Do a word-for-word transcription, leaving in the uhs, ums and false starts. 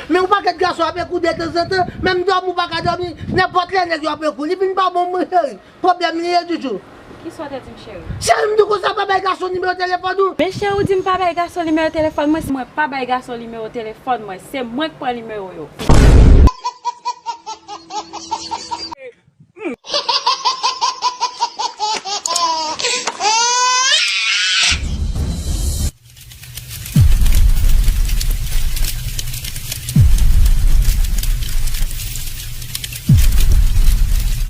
Men yon pakèt gason ap ekou detanzantan, menm dòmi ou pa ka dòmi, nenpòt lè nèg yo ap ekou. Li vin pa bon, mon cheri. Pwoblèm li ye, Djoudjou. Kisa w te di m, cheri? Cheri, m di konsa, pa bay gason nimewo telefòn ou. Men cheri, ou di m pa bay gason nimewo telefòn mwen, se mwen pa bay gason nimewo telefòn mwen, se mwen k pran nimewo yo.